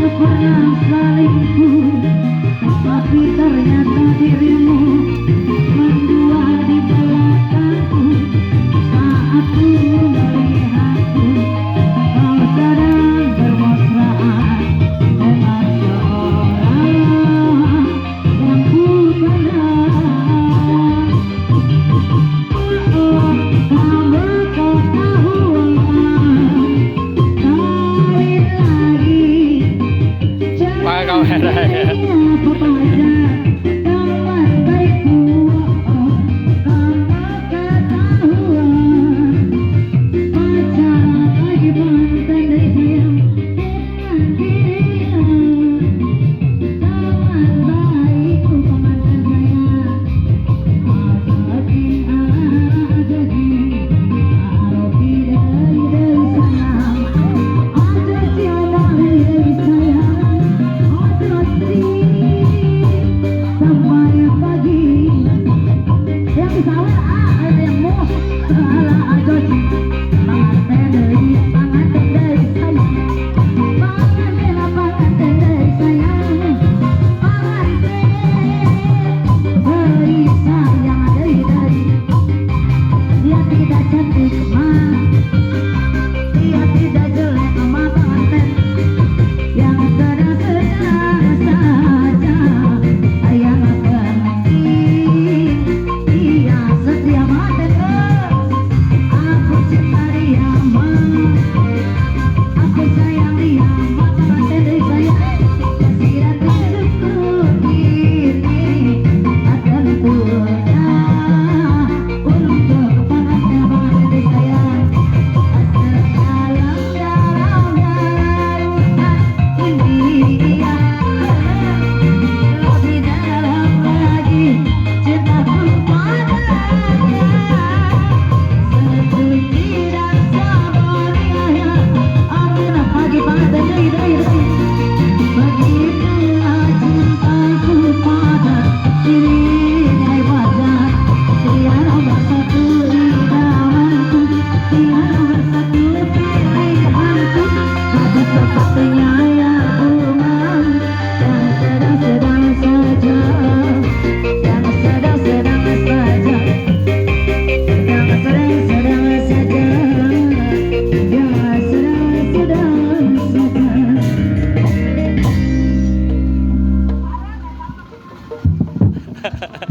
Pernah selingkuh, tapi ternyata dirimu mendua di belakangku. Saat ku melihatku, kau sedang bermesraan dengan seorang yang ku kenal. Oh, kamu ketahuan kawin lagi. Pakai kamera ya. Teman baikku, oh, kamu ketahuan pacaran lagi mantan dari sayang dengan dia. Teman baikku, mantan saya. Ajakin ajakin Aroki dari dari sayang. Ajakin dari dari sayang. Ajakin sampai pagi. Yang disawer ah, ada yang mau. Salah ajakin. Mangan dari, mangan dari sayang. Mangan mangan dari sayang. Mangan dari sayang dari dari. Dia tidak cantik mah, dia tidak jelek mah pengantin. Yang sedang-sedang saja, yang penting dia setia mati. Aku cinta dia mah, aku sayang dia mah pengantin dari saya. Tidak cukup ini tentunya untuk pengantin pengantin saya. Sedalam-dalamnya lautan India, lebih dalam lagi cintaku padanya. Sesuci dan semulia. Amin pagi pada dari dari dari. Begitulah cintaku pada dirinya wajah. Dia nomor satu idamanku, dia nomor satu pilihanku. Satu-satunya yang ku mau, yang sedang-sedang saja, yang sedang-sedang saja, yang sedang-sedang saja, yang sedang-sedang saja.